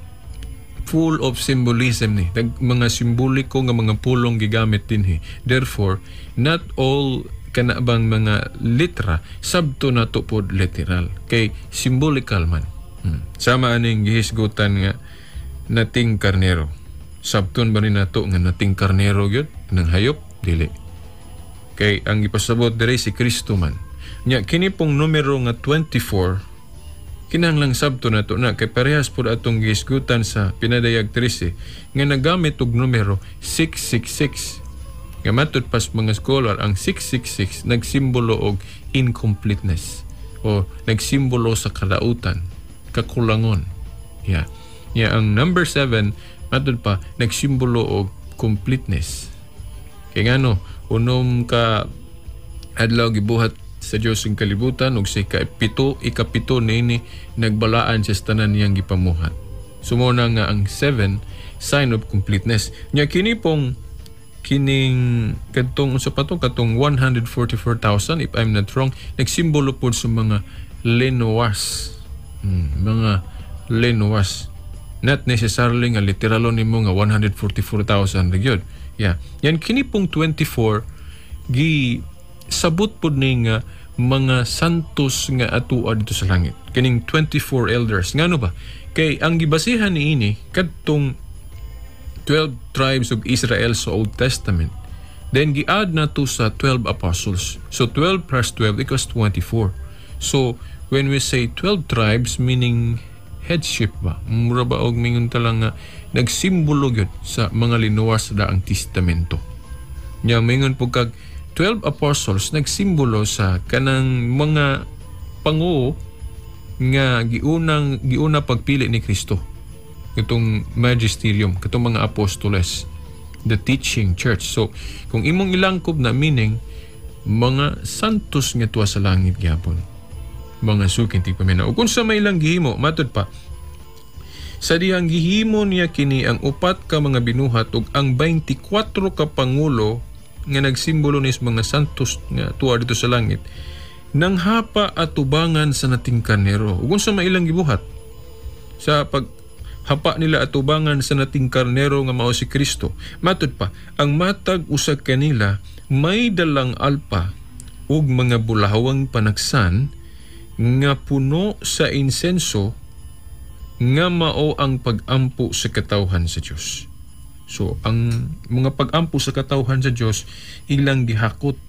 full of symbolism ni. Mga simboliko nga mga pulong gigamit dinhi. Therefore, not all kana bang mga litra sabto nato pod literal kay symbolical man. Sama aning gihisgutan nga Nating Karnero. Sabton ba ni nato nga Nating Karnero gyud nang hayop? Dili. Kay ang gipasabot diri si Kristo man. Nya kini pong numero nga 24 kinahanglang sabto nato na kay parehas pud atong gihisgutan sa Pinadayag 13 nga nagamit og numero 666. Nga matud pas mga scholar, ang 666 nagsimbolo og incompleteness o nagsimbolo sa kalautan, kakulangon. Yeah. Yeah, ang number 7 matud pa nagsimbolo og completeness. Kay ngano, 6 ka adlaw gibuhat sa Dios ang kalibutan ug sa ikapito niini nagbalaan siya sa tanan niyang gipamuhat. So mao na nga ang 7, sign of completeness. Nya kini pong kining kadtong unsa pa to, katong 144,000, if I'm not wrong, nagsimbolo pod sa mga lenuwas. Mga lenuwas. Not necessarily nga literalo nimo nga 144,000 ra gyud. Yeah. Yan kini pong 24 gi sabot pod ni nga mga santos nga atua dito sa langit. Kining 24 elders. Ngano ba? Kay ang gibasihan niini kadtong 12 tribes of Israel sa Old Testament. Then gi-add na to sa 12 apostles. So 12 plus 12 equals 24. So when we say 12 tribes, meaning headship ba? Mura ba og mingon ta lang nga nagsimbolo gyud sa mga linuwas sa Daang Testamento. Nya mingon pud kag 12 apostles, nagsimbolo sa kanang mga panguo nga giuna pagpili ni Kristo. Itong magisterium, katong mga apostoles, the teaching church. So, kung imong ilangkob na, meaning mga santos nga tuwa sa langit gyapon. Mga suking tigpaminaw. Ug unsa may ilang gihimo, matud pa, sa dihang gihimo niya kini ang 4 ka mga binuhat ug ang 24 ka pangulo nga nagsimbolo ni mga santos nga tuwa dito sa langit, nanghapa at tubangan sa nating karnero. Ug unsa may ilang gibuhat sa pag hapa nila at tubangan sa nating karnero nga mao si Kristo? Matud pa, ang matag usa kanila may dalang alpa ug mga bulahawang panagsan nga puno sa insenso nga mao ang pag-ampo sa katawhan sa Dios. So ang mga pag-ampo sa katawhan sa Dios ilang gihakot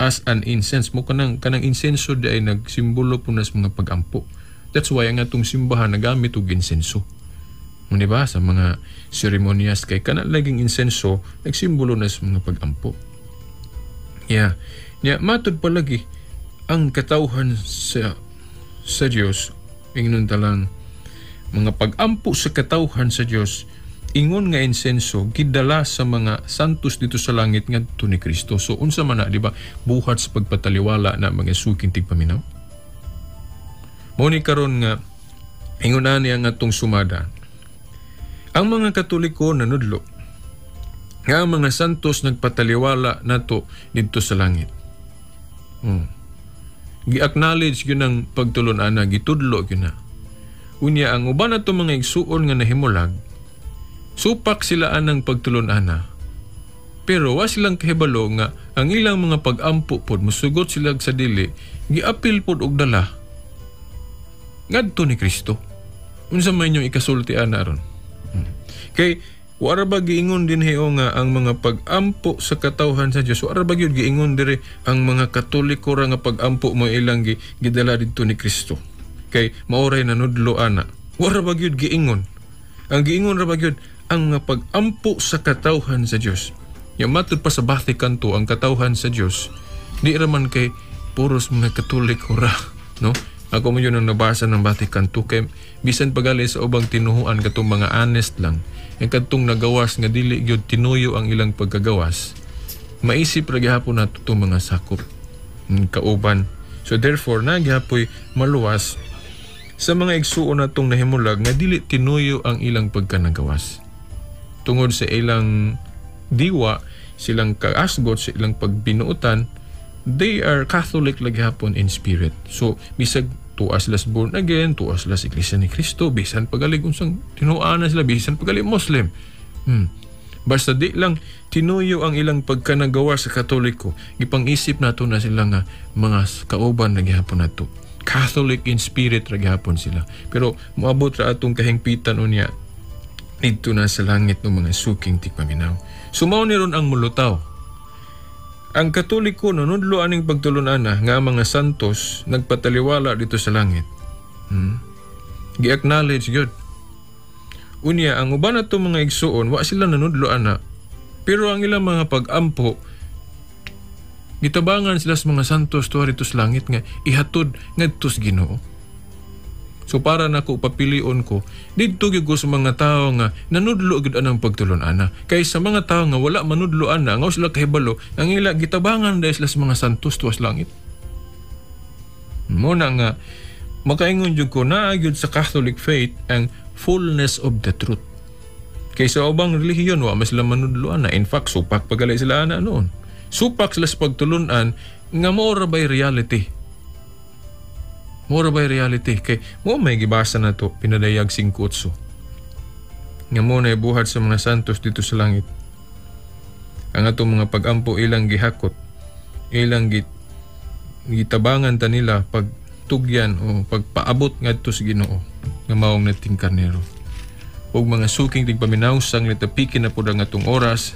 as an incense. Mo kanang insenso di ay nagsimbolo po nas mga pag-ampo. That's why ang atong simbahan nagamit og insenso. Di ba? Sa mga seremonyas kay kana laging insenso nagsimbolo na sa mga pag-ampo. Yeah. Yeah, matud palagi ang katawhan sa Dios, ingon ta lang mga pag-ampo sa katawhan sa Dios ingon nga insenso gidala sa mga santos dito sa langit ngadto ni Kristo. So unsa man na, di ba, buhat sa pagpataliwala na mga suking tigpaminaw? Mao ni karon nga ingon ani ang atong sumada. Ang mga Katoliko nanudlo nga ang mga santos nagpataliwala nato didto sa langit. Gi-acknowledge gyud ang pagtulon-ana, gitudlo gyud na. Unya ang uban nato mga igsuon nga nahimulag, supak sila anang pagtulon-ana. Pero wa silang kahibalo nga ang ilang mga pag-ampo pod musugot sila sa dili, giapil pod og dala ngadto ni Kristo. Unsa man inyong ikasulti ana ron? Kay wara ba giingon dinhi o nga ang mga pag-ampo sa katawhan sa Dios, wara ba gyud giingon diri ang mga Katoliko ra nga pag-ampo mo ilang gidala didto ni Kristo? Kay maoray nanudlo ana. Wara ba gyud giingon? Ang giingon ra ba gyud ang mga pag-ampo sa katawhan sa Dios? Ya matud pa sa Vatican II, ang katawhan sa Dios di ra man kay puros mga Katoliko ra, no? Ako mo yun ang nabasa ng Vatican II kay bisan pagali sa ubang tinuhuan katong mga honest lang, ang kadtong nagawas nga dili gyud tinuyo ang ilang pagkagawas, maisip ra gihapon nato itong mga sakop kauban. So therefore na gihapoy maluwas sa mga igsuon natong nahimulag nga dili tinuyo ang ilang pagkanagawas. Tungod sa ilang diwa, silang kaasgot, sa ilang pagbinuotan, they are Catholic lagi hapon in spirit. So bisag tuwa sila sa born again, tuwa sila sa Iglesia ni Cristo, bisan pagalig unsang tinuan na sila, bisan pagalig Muslim. Basta di lang tinuyo ang ilang pagkanagawa sa Katoliko, gipang-isip nato na sila nga mga kauban na gihapon nato. Catholic in spirit ra gihapon sila. Pero moabot ra atong kahingpitan unya didto na sa langit ng mga suking tigpaminaw. Sumaw ni ron ang mulutaw. Ang Katoliko nanudlo aning pagtulun-ana nga ang mga santos nagpataliwala dito sa langit. Gi-acknowledge gyud. Unya ang uban nato mga igsuon wa sila nanudlo ana, pero ang ilang mga pag-ampo gitabangan sila sa mga santos tuwa dito sa langit nga ihatod ngadto sa Ginoo. So para nako papilion ko didto gyud ko sa mga tawo nga nanudlo gyud anang pagtulon-ana. Kay sa mga tawo nga wala manudlo ana, nga sila kahibalo, ang ila gitabangan dahil sila sa mga santos tuwas langit. Mo na nga makaingon jud ko naa gyud sa Catholic faith ang fullness of the truth. Kay sa ubang relihiyon wa mas sila manudlo ana. In fact, supak pagalay sila ana noon. Supak sila sa pagtulunan nga mao ra bay reality. Mao ra bay reality kay mo may gibasa na to Pinadayag 5:8. Nga mo na buhat sa mga santos dito sa langit. Ang atong mga pag-ampo ilang gihakot, ilang gitabangan ta nila pagtugyan o pagpaabot ngadto sa Ginoo nga maong nating karnero. Ug mga suking tigpaminaw sang nitapikin na pud ang atong oras,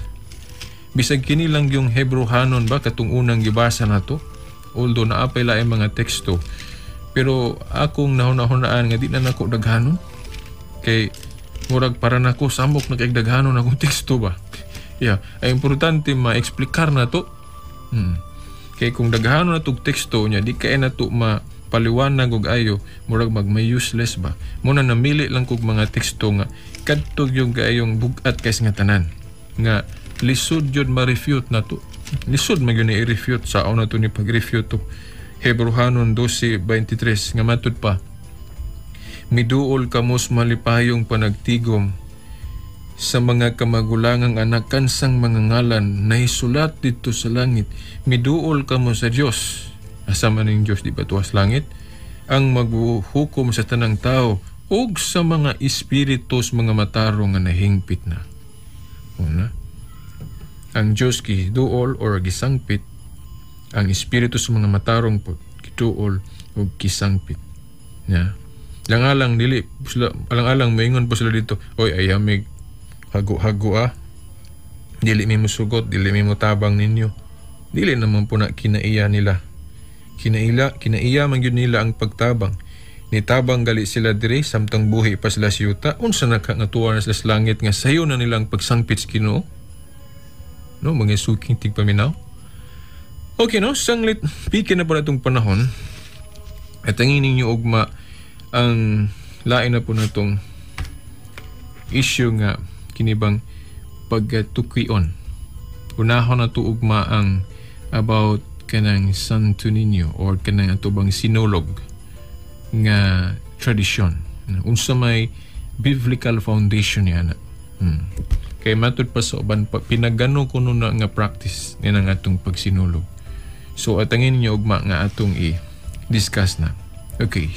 bisag kini lang yung Hebrehanon ba katong unang gibasa nato, although naapay laing mga teksto, pero akong nahuna-hunaan nga di na nako daghanon kay murag para nako samok na kay daghanon akong teksto ba. Yeah, ay importante ma-eksplikar na to. Kay kung daghanon na tog teksto niya, di kay na to mapaliwanag og ayo, murag mag may useless ba. Muna namili lang kog mga teksto nga kadto yung kaayong bug-at kay nga tanan nga lisod yun ma-refute na to. Lisod man yun i-refute sa na to ni pag-refute to Hebrehanon 12:23 nga matud pa, miduol kamos malipayong panagtigom sa mga kamagulangang anak kansang mga ngalan na isulat dito sa langit. Miduol kamo sa Dios. Asa man ning Dios di ba tuwas langit? Ang maghuhukom sa tanang tao ug sa mga espiritus mga matarong nga nahingpit na. Una, ang Dios giduol or gisangpit, ang espiritu sa mga matarong po giduol ug gisangpit. Ya. Langalang dili sila, alang-alang moingon po sila dito, oy ayamig hago-hago ah. Dili mi mosugot, dili mi motabang ninyo. Dili naman po na kinaiya nila. Kinaiya man gyud nila ang pagtabang. Nitabang gali sila diri samtang buhi pa sila sa yuta. Unsa na ka nga tuwa na sila sa langit nga sayo na nilang pagsangpit sa Ginoo? No, mga suking tigpaminaw. Okay, no, sanglit piki na po na itong panahon. At ang ninyo ugma ang lain na po na itong issue nga kinibang pagtukwion. Unahon na ito ugma ang about kanang Santo Niño or kanang ato bang sinulog nga tradisyon. Unsa may biblical foundation niya na. Kay matud pa sa uban pinagano kuno na nga practice niya nga atong pagsinulog. So atangin ninyo ugma nga atong i-discuss na. Okay.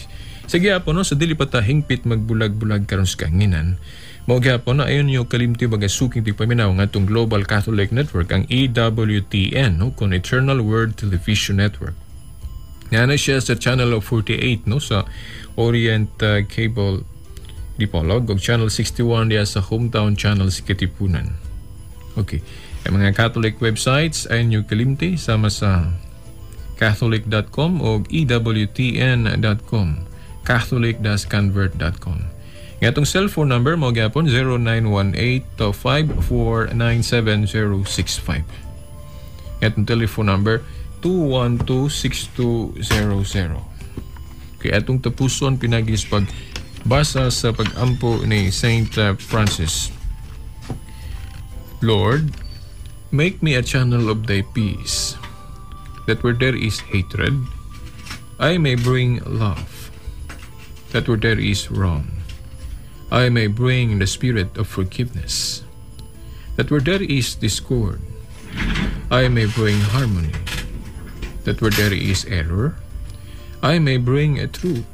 Sige po no, sa dili pa ta hingpit magbulag-bulag karon sa kanginan. Mao gyapon na ayon niyo kalimti baga suking tigpaminaw nga atong Global Catholic Network, ang EWTN, no, kon Eternal Word Television Network. Nga na siya sa Channel 48, no, sa Orient Cable Dipolog ug Channel 61 diya sa Hometown Channel sa Katipunan. Okay. Ang mga Catholic websites ay niyo kalimti sama sa catholic.com o ewtn.com, catholic-convert.com. Nga itong cellphone number mo gyapon 0918-5497065. Nga itong telephone number 212-6200. Kaya atong tapuson pinagis pagbasa sa pag-ampo ni Saint Francis. Lord, make me a channel of thy peace, that where there is hatred, I may bring love, that where there is wrong, I may bring the spirit of forgiveness, that where there is discord, I may bring harmony, that where there is error, I may bring a truth,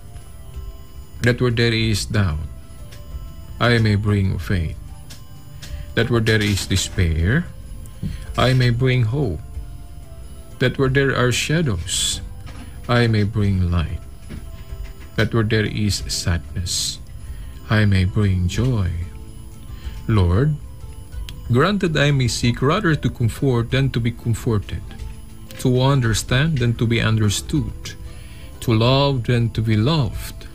that where there is doubt, I may bring faith, that where there is despair, I may bring hope, that where there are shadows, I may bring light, that where there is sadness, I may bring joy. Lord, grant that I may seek rather to comfort than to be comforted, to understand than to be understood, to love than to be loved.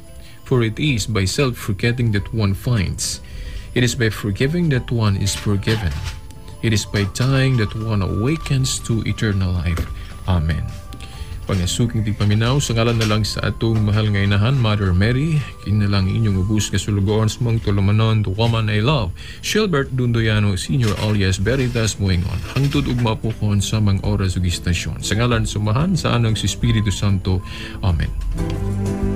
For it is by self-forgetting that one finds. It is by forgiving that one is forgiven. It is by dying that one awakens to eternal life. Amen. Pangasuking tigpaminaw sa ngalan na lang sa atong mahal nga inahan, Mother Mary, kinalang inyong ubos nga sulugoon sa mga tulumanon, the woman I love, Shilbert Dundoyano Senior alias Veritas Moingon. Hangtod ugma po kon sa mga oras ug istasyon. Sa ngalan sa Amahan, sa Anak, sa Espiritu Santo. Amen.